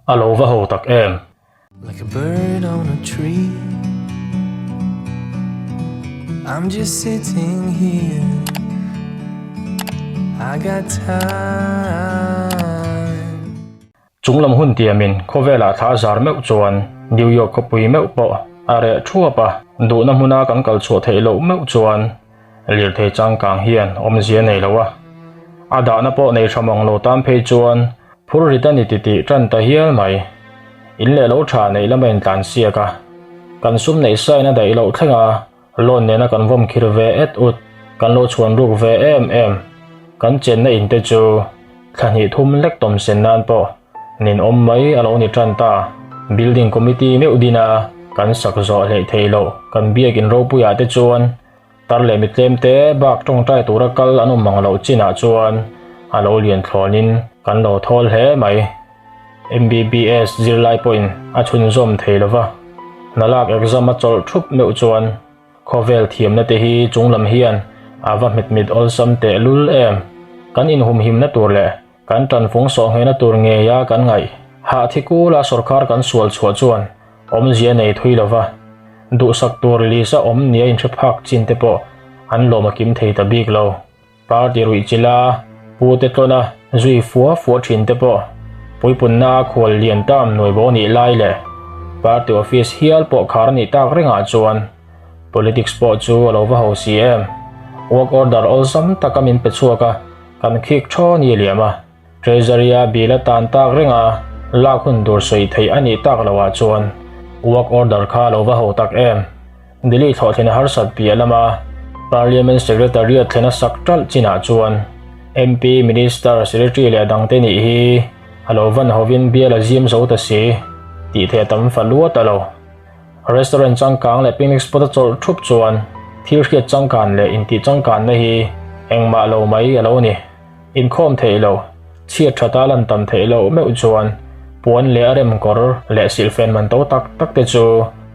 A lo va ho tak em? Like a bird on a tree I'm just sitting here I got time. Chunglam hun tiamin khawvelah thla zar meuh chuan New York khawpui meuh pawh a reh thuap a, duhna hmuna kan kal chhuah theih loh meuh chuan lirthei changkang hian awmzia nei lo a, a dahna pawh nei tha mang lo tan phei chuan phur rit a ni titih tan ta hial mai. In leh lo tha neih lama intlan siak a, kan sum neih sain a daih loh thleng a, Loan nena kan vawm khir ve et ut, kan lo chhuan ruk ve em em. Kan chenna in te chu thla hnih thum lek tawm sen nan pawh nin awm mai a lo ni tan ta. Building committee meuh dina kan sak zawh hleih thei loh kan biakin ropuiah te chuan tar leh mitlem te bak tawngtai tura kal an awm mang loh chinah chuan a lo lian thlawnin kan lo thawl hle mai. MBBS zirlai pawhin a chhunzawm thei lo va, hna lak exam a chawlh thup meuh chuan khawvel thiamna te hi chunglam hian a va hmetmit awlsam teh lul em? Kan inhumhimna tur leh kan tanfung sawhnghehna tur ngeia kan ngaih hah thi kula sawrkar kan sual chhuah chuan awmzia nei thui lo va, duhsak tur list a awm nia inhre phak chin te pawh an lawm a kim thei ta bik lo. Party ruih chila pu te tlawna zui fua fua thin te pawh puipunna a khual lian tam nuai bo nih lai leh party office hial pawh khar nih tak rengah chuan politics pawh chu a lo va ho si em. Work order awlsam taka min pe chhuak a, kan khik thaw ni liam a. Treasury a bill a tan tak renga lak hun tur sawi theih a nih tak loh ah chuan work order kha a lo va ho tak em. Delhi thlawhthlen a harsat piah lama Parliament Secretariat thlen a sak ṭalh chinah chuan MP, Minister, Secretary leh a dangte nih hi a lo van hovin bial a zim zo ta si tih theih a tam fa luat a lo. Restaurant changkang leh picnic spot a chawlh ṭhup chuan thil hriat changkan leh intih changkanna hi engmah lo mai a lo ni. Inkhawm theih loh, chhiat ṭhata lan tam theih loh meuh chuan puan leh a rem kawr leh silhfen man to tak tak te chu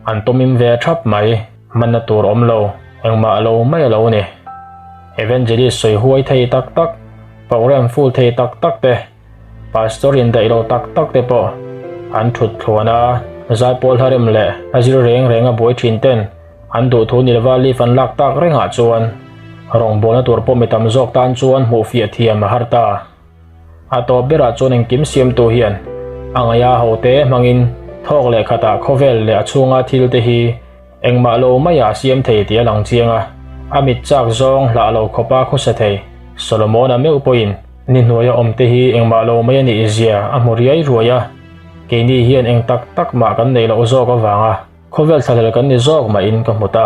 an tawmim ve ṭhap mai. Hmanna tur awm lo, engmah lo mai a lo ni. Evangelist sawi huai thei tak tak, program full thei tak tak te, pastor indaih lo tak tak te pawh an ṭhut thluan a, zaipawl hlarem leh a zir reng reng a buai ṭhin ten An duhthu ni lova leave an lak tak rengah chuan rawngbawlna tur pawh mi tam zawk tan chuan hmuh fiah thiam a har ta. A tawp berah chuan engkim siamtu hian a ngaia hote hmangin thawk leh khatah khawvel leh a chhunga thil te hi engmah lo maiah a siam thei tih a lang chiang a, a mit chak zawng hlah lo khawpa khawsa thei. Solomona meuh pawhin ni hnuaia awm te hi engmah lo mai a nih zia a hmu riai ruai a, keini hian eng tak tak mah kan neih loh zawk avanga Khawvel thlahlel kan ni zawk mah in ka hmu ta.